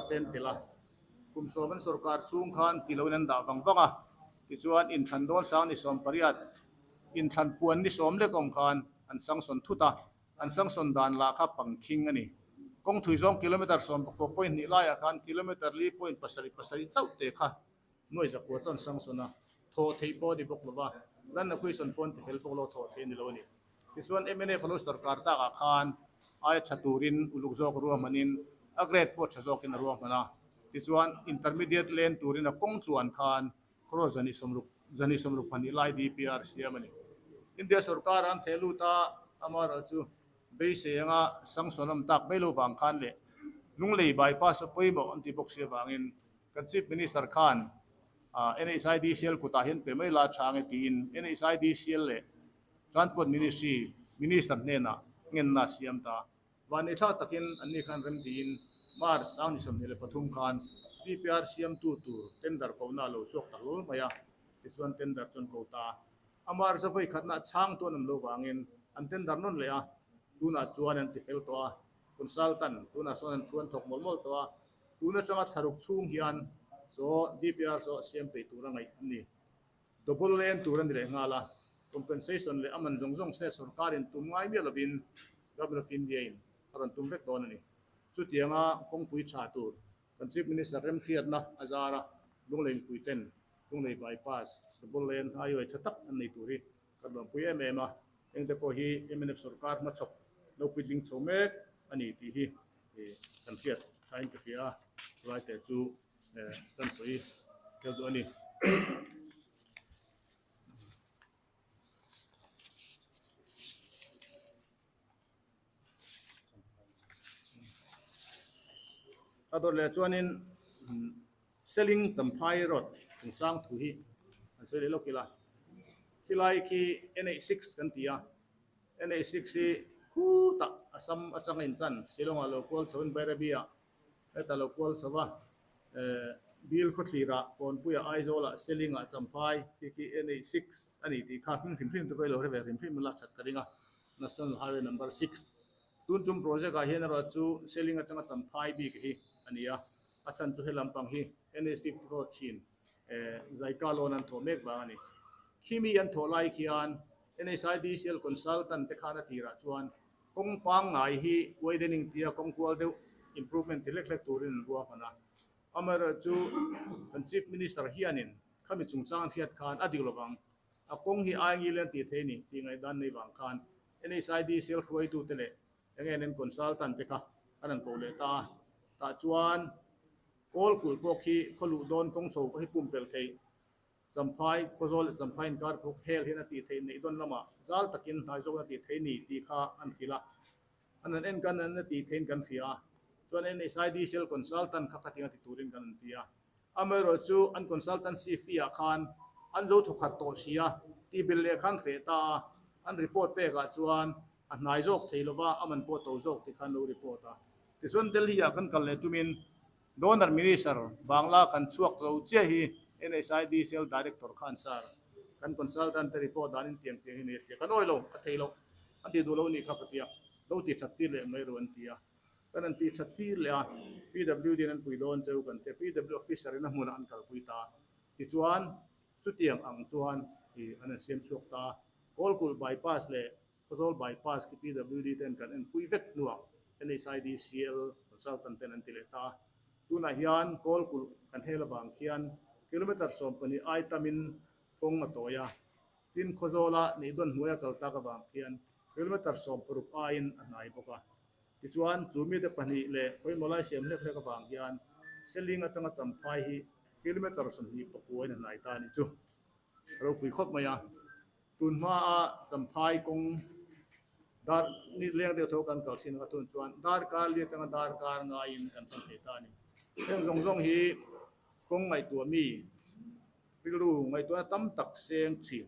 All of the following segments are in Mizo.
te an tel a, kum sawm an sorkar chhung khan ti loin an dah vang vang a, tichuan inthlan dawn sang ni 18, inthlan puan ni sawm lek awm khan an sanction thut a, an sanction dan lah kha pangkhing a ni. Kawng thui zawng kilometre 11.2 laiah khan kilometre li point pasarih pasarih chauh te kha Nuai zakua chuan sanction a thawh theih pawh a ni bawk lo va, Land Acquisition pawh an ti fel bawk lo, thawh theih a ni lo a ni. Tichuan mnf a lo sorkar takah khan aia tha turin uluk zawk ruahmanin a grade pawh tha zawkin a ruahman a. Tichuan intermediate lane turin a kawng tluan khan crore zahnih sawmruk zahnih sawmruk pahnih lai DPR siam a ni. India sorkar an theh lut a, amaherawhchu beisei anga sanction awm tak mai lo vang khan leh Lunglei bypass a pawimawh an ti bawk si avangin Kan Chief Minister khan NHIDCL kutah hian pe mai la tha ange tiin NHIDCL leh Transport Ministry Minister hnenah ngenna a siam ta. Vanneithlak takin anni khan rem tiin March 2023 khan DPR siamtu tur tender kohna a lo chhuak ta hlawl mai a, tichuan tender chu an ko ta. A March a vawi khatna chhangtu an awm lo vangin an tender nawn leh a, tunah chuan an ti fel tawh a. Consultant, tunah sawn an thu an thawk mawlh mawlh tawh a, tun atanga thlaruk chhung hian saw DPR saw siam peih tura ngaih an ni. Double lane tur a ni leh nghal a, compensation leh a man zawng zawng state sorkarin tum ngai miah lovin Government of India in a rawn tum vek dawn a ni. Chutianga kawngpui tha tur kan Chief Minister remhriatna a zar a, Lunglei mipui ten Lunglei bypass double lane highway tha tak an nei tur hi Kan lawmpui em em a, engte pawh hi mnf sorkar hmachhawp lo puitling chho mek a ni tih hi kan hriat thain ka hria a, chulaite chu kan sawi tel duh a ni. A dawt leh chuanin Seling Champhai Road chungchang thu hi an sawi leh lawk ila. Khilai khi NH6 kan ti a, NH6 hi khutah Assam atanga intan Shillong ah lo kual chho in Bairabi ah heta lo kual chho va, Bil khawthlirah Kawnpuiah Aizawlah Seling ah Champhai khi khi NH6 a ni tih kha hming hrim hrim te pawh i lo hre ve hrim hrim ila that ka ring a. National Highway Number 6 tun tum project ah hian erawh chu Seling atanga Champhai bik hi a ni a, a chhan chu he lampang hi NH 54 thin Zaika loan an thawh mek vang a ni. Khimi an thawh lai khian NHIDCL consultant te khan a tirah chuan kawng pangngai hi widening tia kawng kual deuh improvement ti hlek hlek turin an ruahman a. Amaherawhchu kan Chief Minister hianin khami chungchang an hriat khan a dik lovang. A kawng hi ai ngil an tih thei ni tih ngaihdan nei vang khan NHID sel hruaitute leh eng en en consultant te kha an han ko leh ta a. Tah chuan kawl kulh pawh khi khaw luh dawn kawng chho pawh hi pumpelh theih Champhai, Khawzawl leh Champhai inkar phuk hel hian a tih theih neih dawn lamah zal takin hnai zawk in a tih thei ni tih kha an hrilh a. An han en kan an a tih theiin kan hria a. Chuan NHID sel consultant kha khatiang a ti turin kan han ti a. Amaherawhchu an consultancy fee ah khan an zo thawkhat tawh si a, tih belh leh khan hreh ta a, an report pek ah chuan a hnai zawk thei lova a man pawh to zawk tih khan lo report a. Tichuan Delhi ah kan kal leh tumin Donor Minister Bangla kan chhuak zo chiah hi NHIDCL Director khan sir kan consultant te report danin tiang tiang hi nei a ti a, kan awih lo, a thei lo, an tih duh lo nih kha ka ti a, lo ti that tir leh mai ru an ti a. Kan han tih that tir leh a, PWD in an pui dawn cheu kan ti a, PW officer in a hmunah an kalpui ta a. Tichuan, chutiang ang chuan ih an han siam chhuak ta a. Kawlkulh bypass leh Khawzawl bypass khi PWD ten kan enpui vek hnuah NHIDCL consultant ten an ti leh ta a. Tunah hian Kawlkulh kan hel avang khian kilometre 12 ai tamin kawng a tawi a. Tin, Khawzawla Neihdawn hnuaia kal tak avang khian kilometre 16 aiin a hnai bawk a. Tichuan, chu mite pahnih leh pawimawh lai siam hlek hlek avang hian Seling atanga Champhai hi kilometre 29 in a hnai ta a nih chu. A ropui khawp mai a. Tun hmaa Champhai kawng dar ni leng deuh tho kan kal sin a tun chuan darkar li atanga darkar ngaiin kan thleng thei ta a ni. Heng zawng zawng hi kawng ngaihtuah mi rilru ngaihtuahna tam tak seng thin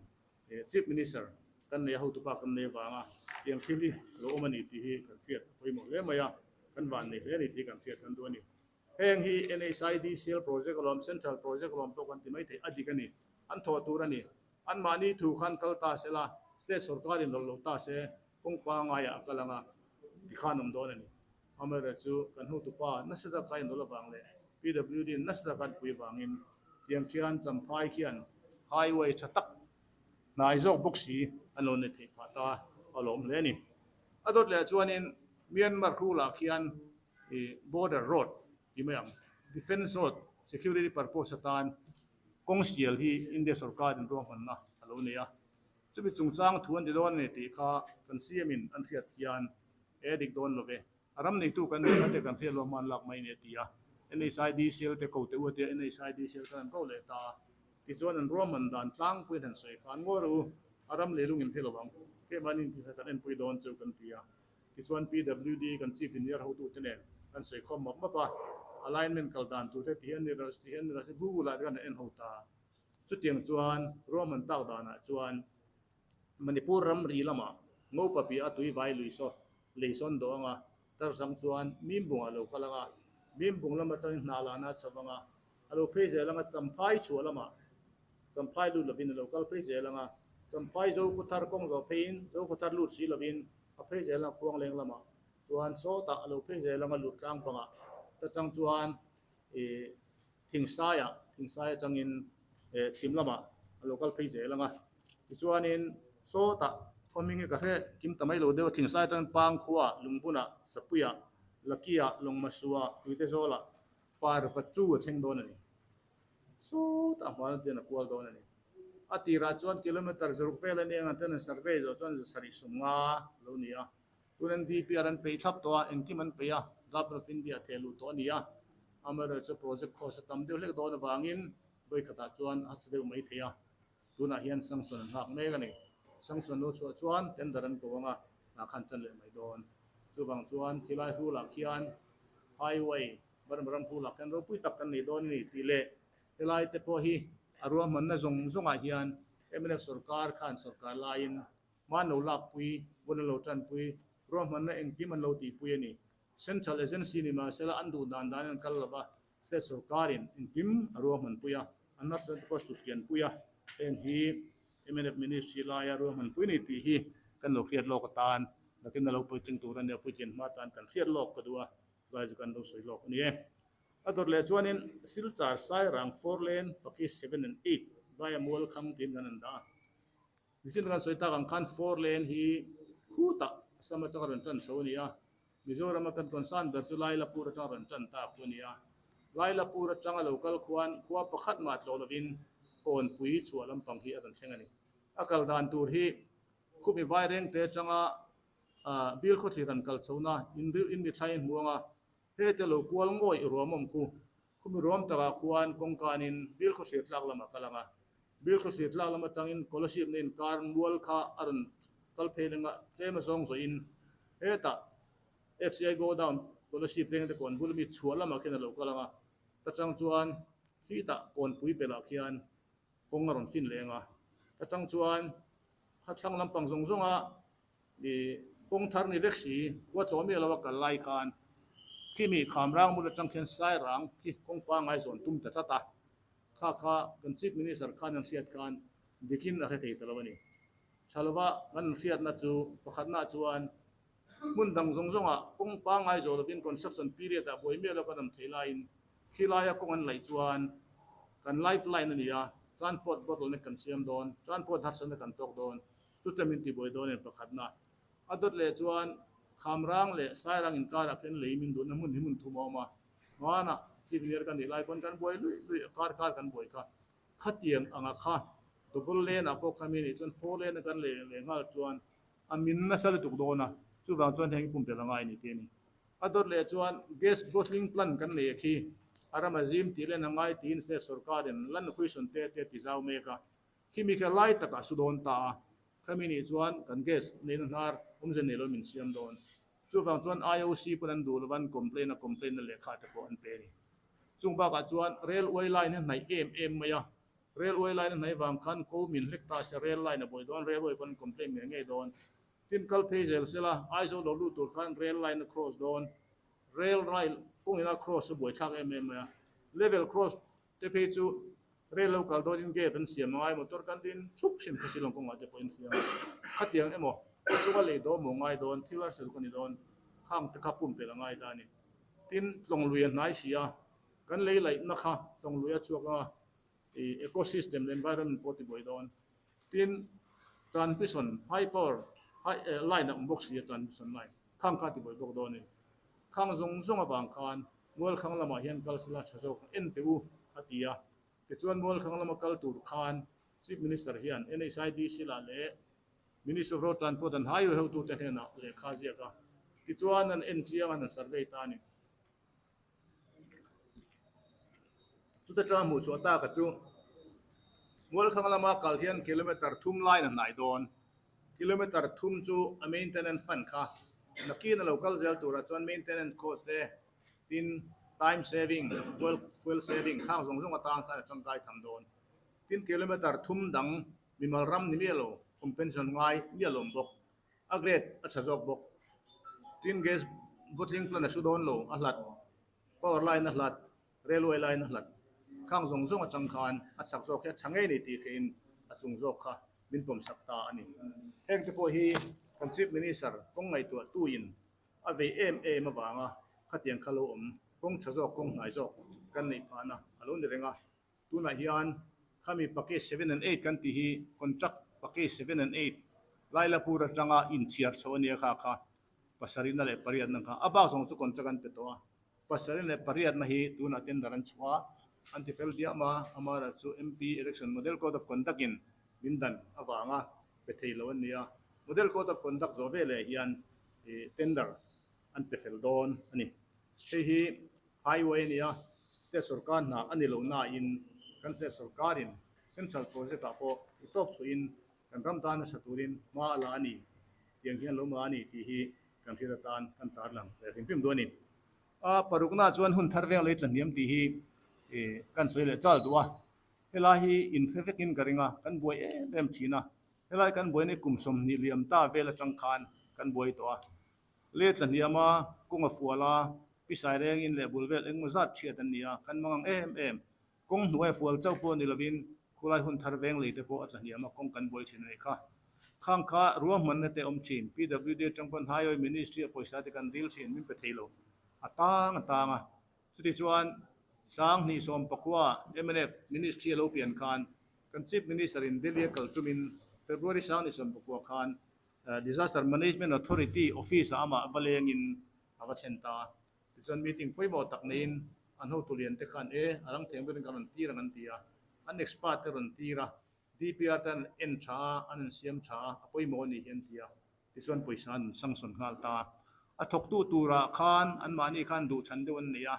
Chief Minister kan nei a, hotupa kan nei avanga tiang thil hi lo awm a ni tih hi kan hriat a pawimawh hle mai a, kan van nei hle a ni tih kan hriat kan duh a ni. Heng hi NHIDCL project alawm, Central project alawm pawh kan ti mai thei, a dik a ni, an thawh tur a ni. Anmahni thu khan kal ta se la, state sorkarin rawlh lo ta se, kawng pangaiah a kal ang a, tikhan awm dawn a ni. Amaherawhchu kan hotupa nasa taka in dawl avang leh PWD nasa taka an pui avangin tiang khian Champhai khian highway tha tak hnai zawk bawk si an lo nei theih phah ta a lawm hle a ni. A dawt leh chuanin Myanmar rule ah khian ih border road ti mai ang defence road security purpose atan kawng sial hi India sorkar in ruahmanna a lo nei a. Chumi chungchang thu an ti dawn a ni tih kha kan CM in an hriat hian e dik dawn lo ve. A ram neitu kan nih kha te kan hriat lo hman lak mai a ni a ti a. NHIDCL te ko te u a tia NHIDCL khan an ko leh ta a. Tichuan an ruahman dan tlangpuiin han sawi khan ngawi rawh u, a ram lei lung in hre lo ang, keimahni in thil kan enpui dawn chu kan ti a. Tichuan PWD kan Chief Engineer hotute nen kan sawi khawm map map a, alignment kal dan tur te ti hian ni rawh se ti hian ni rawh se Google ah te khan an en ho ta. Chutiang chuan ruahman tak danah chuan Manipur ramri lamah Ngopa piah a tui vai lui saw lei sawn dawh anga Tarzang chuan Mimbungah a lo kal anga, Mimbung lam atangin hna lana a chho anga, a lo phei zel anga Champhai chhuah lamah Champhai lut lovin a lo kal phei zel anga, Champhai Zokhawthar kawng zawh pheiin Zokhawthar lut si lovin a phei zel anga Khuangleng lamah chuan sawtah a lo phei zel anga lut tlang pangah ta chang chuan ih Thingsaiah Thingsai atangin chhim lamah a lo kal phei zel anga. Tichuanin sawtah khawming hi ka hre kim ta mai lo deuh a, Thingsai atangin Pangkhua, Lungbunah, Sapuiah, Lakiah, Lawngmasuah, Tuitezawlah Parva chu a thleng dawn a ni. Sawtah hmuan atian a kual dawn a ni. A tirah chuan kilometre zaruk vel a nia ngan ten an survey zawh chuan 750 lo ni a. Tun NDPR an peih thlap tawh a, engkim an peih a, Government of India theh luh tawh a ni a. Amaherawhchu project cost a tam deuh hlek dawn avangin vawikhatah chuan a che deuh mai thei a. Tunah hian sanction an nghak mek a ni. Sanction lo chhuah chuan tender an ko ang a, tah khan tan leh mai dawn. Chuvang chuan khilai hulah khian highway Burma ram hulah khian ropui tak kan nei dawn a ni tih leh helai te pawh hi a ruahmanna zawng zawngah hian mnf sorkar khan sorkar laiin hman lo lakpui, bun an lo tanpui, ruahmanna engkim an lo tihpui a ni. Central agency ni mahsela an duh dan dan an kal lova, state sorkarin engkim a ruahmanpui a, an national te pawh sutkianpui a, heng hi mnf ministry laia ruahmanpui ni tih hi kan lo hriat lawk atan nakin a lo puitling tur a nia, puitlin hma atan kan hriat lawk ka duh a, chulai chu kan lo sawi lawk a ni e. A dawt leh chuanin Silchar Sairang four lane package 7 and 8 vaia mual khang tiin kan han dah a. Nichin kan sawi tak ang khan four lane hi khutah Assam atanga rawn tan chho a ni a, Mizorama kan tawn san ber chu Lailapur atanga rawn tan tak chu a ni a. Lailapur atanga lo kal khuan khua pakhat mah tlawh lovin Kawnpui chhuah lampang hi a rawn thleng a ni. A kal dan tur hi khumi Vairengte atanga Bil khawthlir an kal chhona inrilh in mithlai in hmu ang a, hete lo kual ngawih ruamawm khu Khumi ruam takah khuan kawngkanin Bil khawthlir tlak lamah kal ang a. Bil khawthlir tlak lam atangin Kolasib na inkar mual kha a rawn kal phei leng a, tlem a zawng zawhin hetah FCI go down Kolasib reng te kawn bul ami chhuah lamah khian a lo kal ang a. Ta chang chuan khitah kawnpui pelh ah khian kawng a rawn fin leng a. Ta chang chuan khathlang lampang zawng zawnga I kawng thar ni vek si, khua tlawm miah lo a kal lai khan khimi kham rang bul atang khian Sairang khi kawng pangngai zawn tum ta tlat a, kha kha kan Chief Minister khan an hriat khan dikin a hre thei ta lo a ni. Tha lova kan hriatna chu pakhatna chuan hmun dang zawng zawngah kawng pangngai zawh lovin construction period ah buai miah lo kan awm thei laiin khi laia kawng an laih chuan kan life line a ni a, transport bottleneck kan siam dawn, transport harsatna kan tawk dawn. Chutia min tibuai dawn em pakhatna. A dawt leh chuan Khamrang leh Sairang inkarah khian lei min duhna hmun hi hmun thum a awm a. Hmanah Chief Engineer ka nih lai pawn kan buai luih luih a, kar kar kan buai kha. Khatiang anga kha double lane ah pawh kha mi nih chuan four lane a kan lei leh nghal chuan a min nasa lutuk dawn a, chuvang chuan heng hi pumpelh a ngai a ni tih a ni. A dawt leh chuan gas bottling plant kan nei a khi a ram a zim tih len a ngai tiin state sorkarin land acquisition te te a ti zau mek a. Khimi kha lai takah su dawn ta a, khami nih chuan kan gas neihna hnar awmze nei lo min siam dawn. Chuvang chuan IOC pawn an duh lova an complain a, complain na lehkha te pawh an pe a ni. Chung bakah chuan railway line hi a hnaih em em mai a, railway line a hnaih vang khan ko min hlek ta se rail line a buai dawn, railway pawn an complain ngei ngei dawn. Tin kal phei zel sela Aizawl lo lut tur khan rail line a cross dawn, rail rail kawngin a cross a buaithlak em em mai a, level cross te phei chu rail lo kal dawn in gate an siam angai motor kan tin thup hrim kha Shillong kawngah te pawh in hliam a, khatiang emaw chunga lei dawm maw ngai dawn thil harsat ka ni dawn. Khang te kha pumpelh a ngai ta a ni. Tin, tlawng lui a hnai si a, kan lei laihna kha tlawng lui a chhuak anga ih ecosystem leh environment pawh a ti buai dawn. Tin, transmission high power high line a awm bawk si a transmission line khang kha a ti buai bawk dawn a ni. Khang zawng zawng avang khan Mualkhang lamah hian kal sela tha zawk en teh u a ti a. Tichuan Mualkhang lama kal tur khan Chief Minister hian NHIDC lah leh Ministry of Road Transport and Highway hotute hnenah lehkha a ziak a. Tichuan an en chiang a, an survey ta a ni. Chuta tang hmuh chhuah taka chu Mualkhang lama kal hian kilometre thum line a hnai dawn. Kilometre thum chu a maintenance fund kha nakin a lo kal zel turah chuan maintenance cost te tin time saving, fuel fuel saving khang zawng zawng atang khan a tangkai tham dawn. Tin kilometre thum dang mimal ram ni miah lo compensation ngai miah lo awm bawk. A grade a tha zawk bawk. Tin gas bottling plant a su dawn lo, a hlat, power line a hlat, railway line a hlat. Khang zawng zawng atang khan a chak zawk hi a tha ngei ni tih theih in a chung zawk kha min pawm sak ta a ni. Heng te pawh hi kan Chief Minister kawng ngaihtuah tu in a vei em em avanga khatiang kha lo awm, kawng tha zawk, kawng hnai zawk kan neih phahna a lo ni reng a. Tunah hian khami package 7 and 8 kan tih hi contract package 7 and 8 Lailapur atanga inchhiar chho a nia kha kha pasarihna leh pariatna kha a bak zawng chu contract an pe tawh a. Pasarih leh pariatna hi tunah tender an chhuah a, an ti fel diam a, amaherawhchu chu MP election model code of conduct in min dan avanga pe thei lo an ni a. Model code of conduct zawh veleh hian tender an pe fel dawn a ni. Hei hi highway a ni a, State sorkar hna a ni lo nain kan state sorkarin central project ah pawh i tawp chhuahin kan ram tan nasa turin hma a la a ni tiang hian lo ma a ni tih hi kan hriat atan kan tarlang leh hrim hrim duh a ni. A parukna chuan hun thar veng lei tla hniam tih hi kan sawi leh chal duh a, helai hi inhre vekin ka ring a, kan buai em em thin a, helai kan buaina hi kum 20 liam ta vel atang khan kan buai tawh a. Le tla hniam a, kawng a fual a, pisai rengin leh bul vel engmaw zat hriat an ni a, kan mang ang em em. Kawng hnuai a fual chauh pawh ni lovin khulai hun thar veng lei te pawh a tla hniam a, kawng kan buai thin a nih kha. Khang kha ruahmanna te awm thin, PWD atang pawn Highway Ministry a pawisa te kan dil thin, min pe thei lo. A tang a tang a. Chutichuan 2019 mnf Ministry a lo pian khan kan Chief Minister in Delhi a kal tumin February 2019 khan Disaster Management Authority office ah amah va lengin a va thlen ta a. Tichuan meeting pawimawh tak neiin an hotu lian te khan e a rang theng berin kan rawn tir ang an ti a. An expert te rawn tir a, DPR te an en tha a, an insiam tha a, a pawimawh a ni hi an ti a. Tichuan pawisa an sanction nghal ta a. A thawktu turah khan anmahni khan duhthlan deuh an nei a,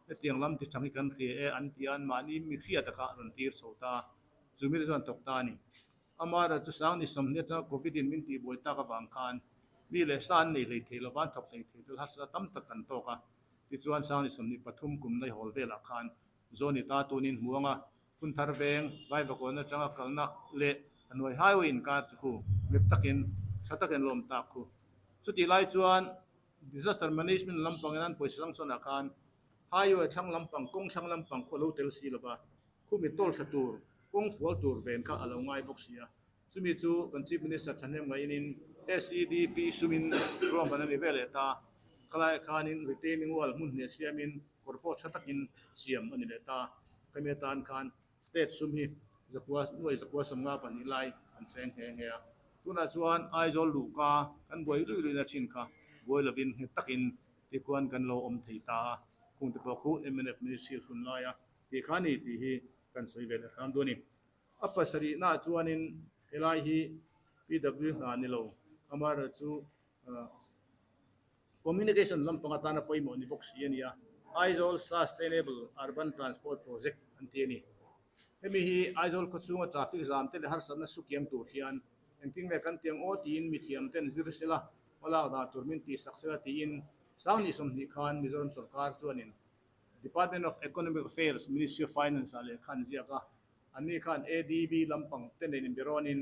hetiang lam ti chang hi kan hria e an ti a, anmahni mi hriat a kha an rawn tir chho ta a. Chumi te chuan an thawk ta a ni. Amara chu 2020 atanga Covid in min tihbuai tak avang khan mi leh sa an nei hlei thei lova, an thawk hlei thei tel harsatna tam tak kan tawk a. Tichuan 2023 kum lei hawl velah khan Zawni ta tunin hmuanga Phunthar veng Vaivakawn atanga kalna leh a hnuai highway inkar chu khu nghet takin tha takin lawm tak khu. Chutih lai chuan Disaster Management lampangin an pawisa sangsawnah khan Highway thlang lampang, kawng thlang lampang khu a lo tel si lova, khumi tawl thla tur, kawng fual tur ven kha a lo ngai bawk si a. Chumi chu kan Chief Minister thahnem ngaihin SEDP sumin ruahman a ni ve leh ta. Khalaiah khanin retaining wall hmun hne siamin kawr pawh tha takin siam a ni leh ta. Khami atan khan State sum hi zakua nuai zakua 52 lai an seng nghe nghe a. Tunah chuan Aizawl luhka kan buai luih luihna thin kha buai lovin nghet takin Tikhuan kan lo awm thei ta a, kungte pawh khu mnf ministry hrun lai a tih kha ni tih hi kan sawi ve leh hram duh a ni. A pasarihnaah chuanin helai hi PW hna ni lo, amaherawhchu communication lampang atana pawimawh ni bawk si a ni a, Aizawl Sustainable Urban Transport Project an ti a ni. Hemi hi Aizawl khawchhunga traffic zam te leh harsatna sukiam tur hian engtin nge kan tiang aw tiin mithiam ten zir sela Hmalak dan tur min tih sak sela tiin 2020 khan Mizoram sorkar chuanin Department of Economic Affairs, Ministry of Finance ah lehkha an ziak a. Anni khan ADB lampang te nen inbirawnin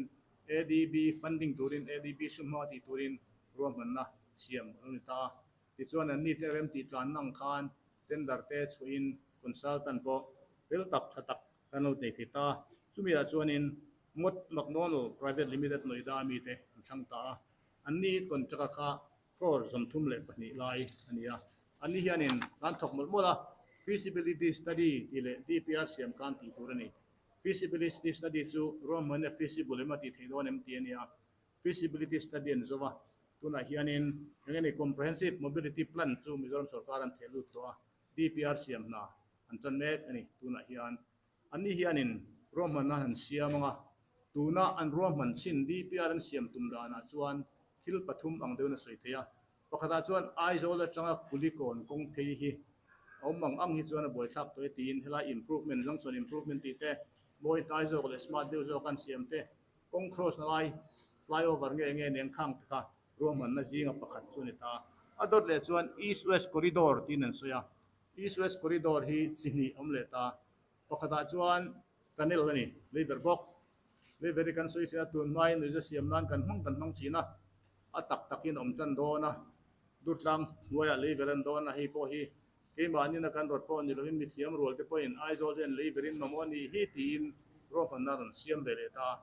ADB funding turin ADB sum hma tih turin ruahmanna siam a lo ni ta a. Tichuan anni te rem tih tlanna ang khan tender te chhuahin consultant pawh fel tak tha tak kan lo nei thei ta. Chumi ah chuanin Mott McDonald Private Limited Noida mite an thlang ta a. Anni contract-a kha Crore 32 lai a ni a. Anni hianin kan thawk mawlh mawlh a, Feasibility Study tih leh DPR siam khan tih tur a ni. Feasibility Study chu ruahmanna feasible em a tih theih dawn em tih a ni a. Feasibility Study an zo a, tunah hianin eng nge ni Comprehensive Mobility Plan chu Mizoram sorkar an theh lut tawh a, DPR siam hna an chan mek a ni. Tunah hian anni hianin ruahmanna an siam ang a, tuna an ruahman chin DPR an siam tum danah chuan thil pathum ang deuhin a sawi thei a. Pakhatah chuan Aizawl atanga Kulikawn kawng phei hi a awm ang ang hi chuan a buaithlak tawh e tiin helai improvement, junction improvement tih te, mawi tlai zawk leh smart deuh zawk an siam te, kawng cross na lai flyover nge nge nen khang te kha ruahmanna zinga pakhat chu a ni ta. A dawt leh chuan East West Corridor tiin an sawi a, East West Corridor hi chi hnih a awm leh ta. Pakhatah chuan tunnel a ni, leiver bawk. Leiver hi kan sawi che a, tun hmain nuihza siam nan kan hmang kan hmang thin a, a tak takin awm tan dawn a, Durtlang hnuaiah leiver an dawn a, hei pawh hi keimahnin a kan rawt pawh ni lovin mithiam rual te pawhin Aizawl hian leiverin mamawh a nih hi tiin ruahmanna a rawn siam ve leh ta a.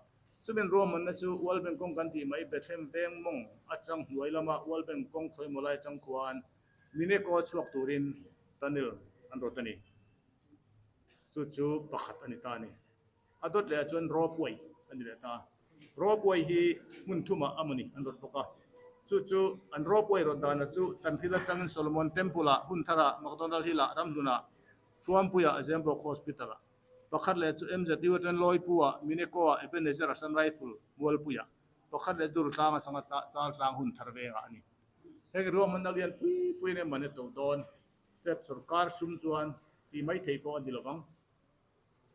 Chumin ruahmanna chu World Bank kawng kan tih mai Bethlehem veng mawng atang hnuai lama World Bank kawng khawimaw lai atang khuan Mineko chhuak turin tunnel an rawt a ni. Chu chu pakhat a ni ta a ni. A dawt leh ah chuan ropeway a ni leh ta. Ropeway hi hmun thumah a mawni an rawt bawk a. Chu chu an ropeway rawt dana chu Tanhril atangin Solomon Temple ah, Hunthar ah, McDonald Hill ah, Ramhlun ah, Thuampui ah, Zembawk Hospital ah. Pakhat leh chu MZU atangin Lawipu ah, Mineko ah, Ebenezer Assam Rifle Mualpui ah. Pakhat leh Durtlang atanga Chaltlang Hunthar vengah a ni. Heng ruahmanna lian pui pui in emaw an to dawn. Step sorkar sum chuan tih mai thei pawh a ni lovang.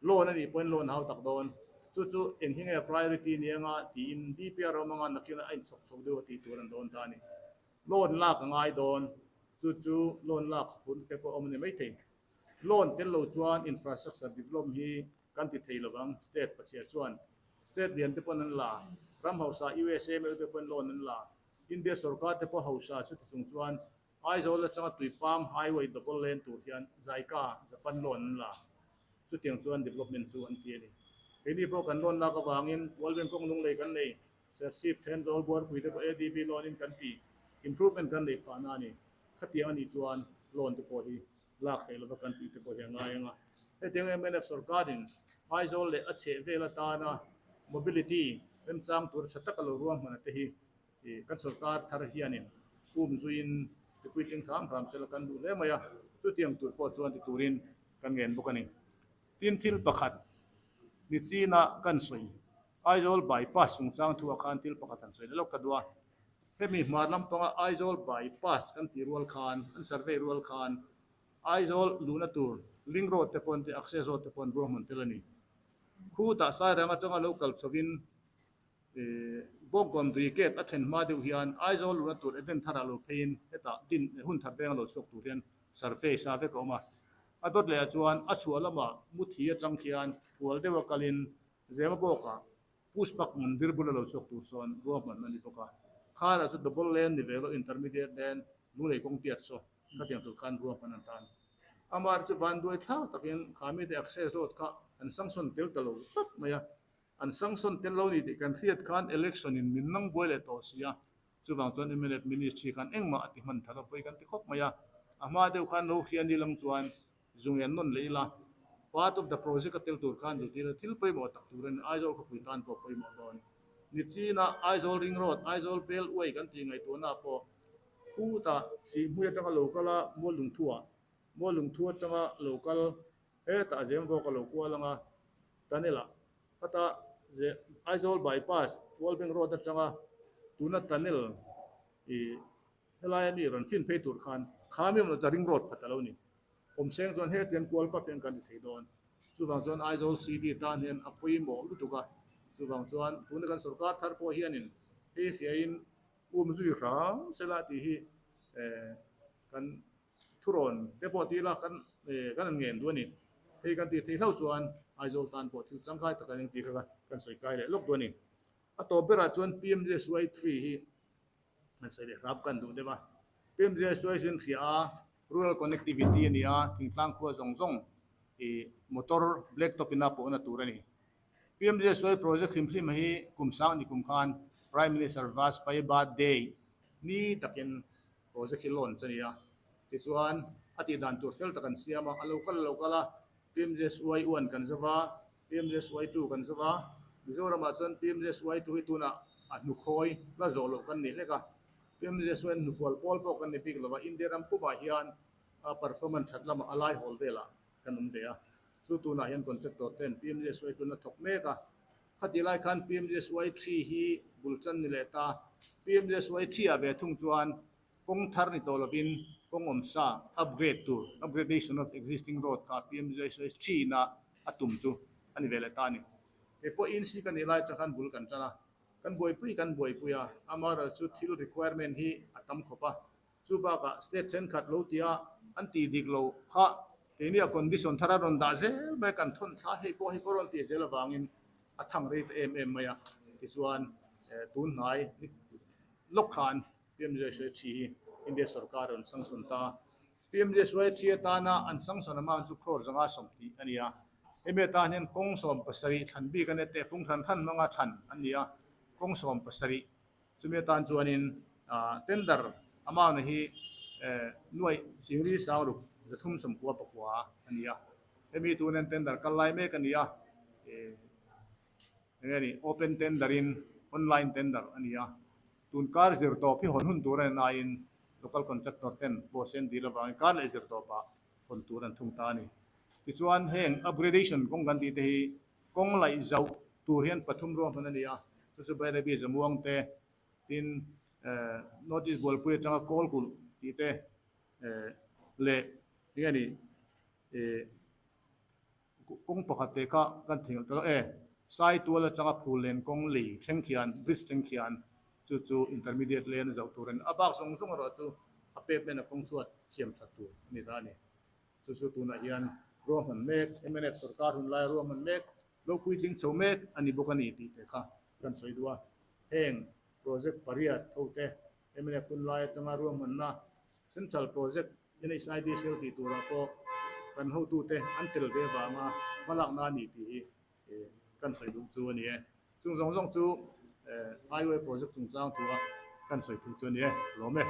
Loan a nih pawhin loan a hau tak dawn. Chu chu eng hi nge priority ni anga tiin DPR awm anga nakin a inchhawk chhawk deuh a tih tur an dawn ta a ni. Loan lak a ngai dawn. Chu chu loan lak hun te pawh a awm a ni maithei. Loan tel lo chuan infrastructure develop hi kan ti thei lovang state pachhia chuan. State lian te pawn an la, ram hausa USA meuh te pawn loan an la, India sorkar te pawh hausa chuti chung chuan Aizawl atanga Tuipang highway double lane tur hian Zaika, Japan loan an la. Chutiang chuan development chu an ti a ni. Keini pawh kan loan lak avangin World Bank kawng lunglei kan nei, Serchhip, Thenzawl, Buarpui te pawh ADB loan in kan ti, improvement kan neih phahna a ni. Khatiang a nih chuan loan te pawh hi lak theih lova kan tih te pawh hi a ngai ang a. Hetiang mnf sorkarin Aizawl leh a chheh vel atana mobility remchang tur tha taka lo ruahman te hi Kan sorkar thar hianin um zuiin mipui tling hram hram sela kan duh hle mai a, chutiang tur pawh chuan ti turin kan ngen bawk a ni. Tin, thil pakhat ni china kan sawi, Aizawl bypass chungchang thuah khan thil pakhat han sawi lawk ka duh a. Hemi hmar lampanga Aizawl bypass kan tih rual khan, an survey rual khan Aizawl luhna tur link road te pawn te access road te pawn ruahman tel a ni. Khutah Sairang atanga lo kal chhovin Bawngkawn Brigade a thlen hma deuh hian Aizawl luhna tur event tharah lo pheiin hetah din hun thar veng a lo chhuak tur hian surface a vek a awm a. A dawt lehah chuan a chhuah lamah muthi atang khian fual deuha kalin Zema bawkah Pushpak Mandir bula lo chhuak tur sawn ruahman a ni bawk a. Kharah chu double lane ni ve lo intermediate lane Lunglei kawng tiat saw khatiang tur khan ruahman an tan. Amah chu banduai thlak takin khamite access road kha an sanction tel ta lo tlat mai a. An sanction tel lo ni tih kan hriat khan election in min nang buai leh tawh si a, chuvang chuan mnf ministry khan engmah a ti hman thar a pawi kan ti khawp mai a, a hma deuh khan lo hria ni lang chuan zungian nawn leh ila part of the project a tel tur khan zirtir a thil pawimawh tak tur a ni, Aizawl khawpui tan pawh pawimawh dawn. Nichina Aizawl ring road, Aizawl bel uai kan tih ngaihtuahna pawh khutah Sihhmui atanga lo kal a Muallungthuah, Muallungthu atanga lo kal hetah Zemvawk a lo kual ang a, Tunnel ah hata ze Aizawl bypass World Bank road atanga tuna tunnel ih helai ami rawn fin phei tur khan kha mi awm lo ta ring road phat a lo ni. Awmseng chuan hetiang kual pap hian kan ti thei dawn. Chuvang chuan Aizawl city tan hian a pawimawh lutuk a, chuvang chuan tuna kan sorkar thar pawh hianin hei hriain um zui hram sela tih hi eh kan thurawn te pawh ti ila kan eh kan han ngen duh a ni. Hei kan tih theih hlauh chuan Aizawl tan pawh thil changkai tak a eng tih kha kan sawi kai leh lawk duh a ni. A tawp berah chuan PMJSY 3 hi kan sawi leh hrap kan duh deuh a. PMJSY chu an hria a, rural connectivity a ni a, thingtlang khua zawng zawng ih motor black top ina pawhna tur a ni. PMJSY project hlim hlim hi kum sang ni kum khan Prime Minister Vajpayee birthday ni takin. project hi launch a ni a. Tichuan a tih dan tur fel tak an siam a, a lo kal a lo kal a, PMJSY 1 kan zova, PMJSY 2 kan zova, Mizoramah chuan PMJSY 2 hi tunah a hnukhawi la zawh loh kan ni hlek a, PMJSY hnufual pawl pawh kan ni bik lova, India ram pumah hian a performance that lamah a lai hawl velah kan awm ve a. Chu tunah hian contractor ten PMJSY tuna thawk mek a, Khati lai khan PMJSY 3 hi bul chan ni leh ta. PMJSY 3 ah ve thung chuan kawng thar ni tawh lovin kawng awmsa upgrade tur, upgradation of existing road, kha PMJSY 3 ina a tum chu a ni ve leh ta a ni. Kei pawh inc ka nih lai atang khan bul kan tan a, kan buaipui kan buaipui a, amaherawhchu thil requirement hi a tam khawp a, Chu bakah state thenkhat lo tia an tih dik lo kha keini a condition thar a rawn dah zel mai kan thawn thla hei pawh hei pawh rawn tih zel avangin a thang rei ta em em mai a. Tichuan tun hnai lawk khan PMJSY hi India sorkar a rawn sanction ta. PMJSY atana an sanction amount chu crore 120 a ni a. Hemi atan hian kawng 17 thlan bik a nia tehfung hran hran hmanga thlan an ni a, kawng 70 Chumi atan chuanin tender amount hi nuaih singri sangruk 399 a ni a. Hemi tunin tender kal lai mek a ni a, eng nge ni open tender in online tender a ni a. Tun kar zir tawp hi hawn hun tur a ni nain local contractor ten pawh sen dil avangin kar leh zir tawpah hawn tur an thung ta a ni. Tichuan heng upgradation kawng kan tih te hi Kawng laih zauh tur hian pathum ruang hman a ni a, chu chu Bairabi Zamuang te, tin North East Bualpui atanga Kawlkulh tih te leh eng nge ni kawng pakhat te kha kan theihnghilh ta lo e, Saitual atanga Phullen kawng lei thleng khian, bridge thleng khian chu chu intermediate lane a zauh tur a ni. A bak zawng zawng erawh chu a pavement a kawng chhuat siam that tur a ni ta a ni. Chu chu tunah hian ruahman mek, mnf sorkar hun laia ruahman mek, lo puitling chho mek a ni bawk a ni tih te kha kan sawi duh a. Heng project pariat ho te mnf hun lai atanga ruahmanna Central Project NHIDCL tih turah pawh kan hotute an tel ve vanga hmalakna a ni tih hi kan sawi duh chu a ni e. Chung zawng zawng chu highway project chungchang thua kan sawi thei chu a ni e. Lawm e.